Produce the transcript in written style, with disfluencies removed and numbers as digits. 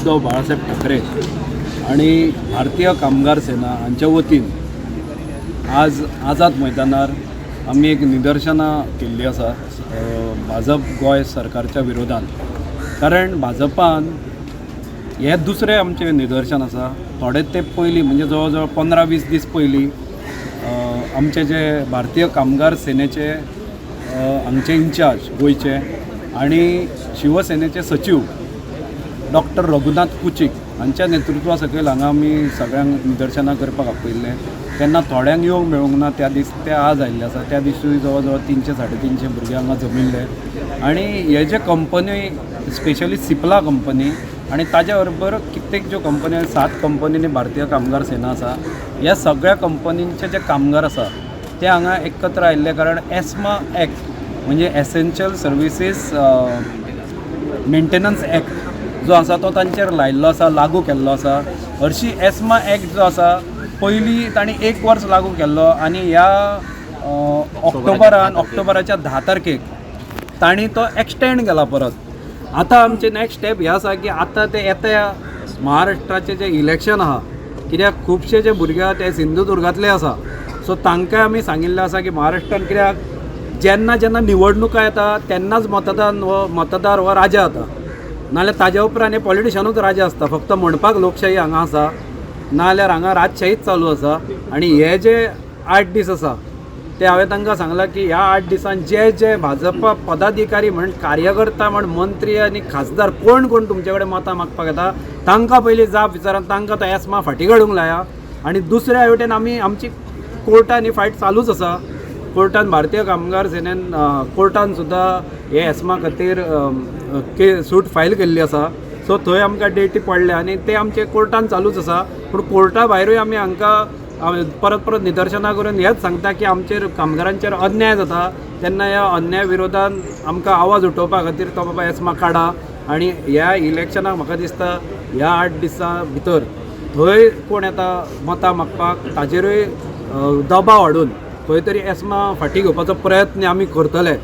उद्धव बाळासाहेब ठाकरे आणि भारतीय कामगार सेना हांच्या वतीन आज आझाद मैदानार आमी एक निदर्शनां केल्लीं आसा भाजप गोंय सरकारच्या विरोधान. कारण भाजपान हें दुसरें आमचें निदर्शन आसा. थोडे तेंप पयलीं, म्हणजे जवळ जवळ 15-20 दीस पयलीं, आमचे जे भारतीय कामगार सेनेचे हांगचे इन्चार्ज गोंयचे आनी शिवसेनेचे सचीव डॉक्टर रघुनाथ कुचीक हांच्या नेतृत्वा सकयल हांगा आमी सगळ्यांक निदर्शनां करपाक आपयल्लें. तेन्ना थोड्यांक येवंक मेळूंक ना त्या दीस, ते आज आयिल्ले आसा. त्या दिसूय जवळ जवळ 300 350 भुरगे हांगा जमिल्ले. आनी हे जे कंपनी, स्पेशली सिप्ला कंपनी आनी ताज्या बरोबर कित्येक ज्यो कंपनी, सात कंपनींनी भारतीय कामगार सेना आसा, ह्या सगळ्या कंपनींचे जे कामगार आसा ते हांगा एकत्र आयिल्ले. कारण एस्मा एक्ट, म्हणजे एसेन्शियल सर्विसीस मेंटेनन्स एक्ट जो आसा, तो तांचेर लायिल्लो आसा, लागू केल्लो आसा. हरशीं एस्मा एक्ट जो आसा, पयलीं तांणी एक वर्स लागू केल्लो आनी ह्या ऑक्टोबरान, ऑक्टोबराच्या 10 तारखेक तांणी तो एक्सटेंड केला परत. आतां आमचें नेक्स्ट स्टेप हें आसा की आतां ते येता महाराष्ट्राचें जें इलेक्शन आहा, कित्याक खुबशे जे भुरगे आहा ते सिंधुदुर्गांतले आसा, सो तांकां आमी सांगिल्लें आसा की महाराष्ट्रान कित्याक जेन्ना जेन्ना निवडणुका येता तेन्नाच मतदान हो मतदार हो राजा जाता, नाल्यार ताज्या उपरांत हे पॉलिटिशनूच राजा आसता. फक्त म्हणपाक लोकशाही हांगा आसा, नाल्यार हांगा राजशाहीच चालू आसा. आनी हे जे 8 दीस आसा ते हांवें तांकां सांगलां की ह्या 8 दिसान जे जे भाजपा पदाधिकारी म्हण, कार्यकर्ता म्हण, मंत्री आनी खासदार कोण कोण तुमचे कडेन मतां मागपाक येता, तांकां पयलीं जाप विचारात, तांकां तो एस्मा फाटीं काडूंक लाया. आनी दुसऱ्या वटेन आमी आमची कोर्टान ही फायट चालूच आसा. कोर्टान भारतीय कामगार सेनेन कोर्टान सुद्दां हे एस्मा खातीर के सूट फायल केल्ली आसा. सो थंय आमकां डेटी पडल्या आनी ते आमचे कोर्टान चालूच आसा. पूण कोर्टा भायरूय आमी हांकां परत परत निदर्शनां करून हेच सांगता की आमचेर, कामगारांचेर अन्याय जाता तेन्ना ह्या अन्याय विरोधान आमकां आवाज उठोवपा खातीर तो बाबा एस्मा काडा. आनी ह्या इलेक्शनाक म्हाका दिसता ह्या 8 दिसां भितर थंय कोण येता मतां मागपाक ताजेरूय दबाव हाडून खंय तरी एस्मा फाटीं घेवपाचो प्रयत्न आमी करतले.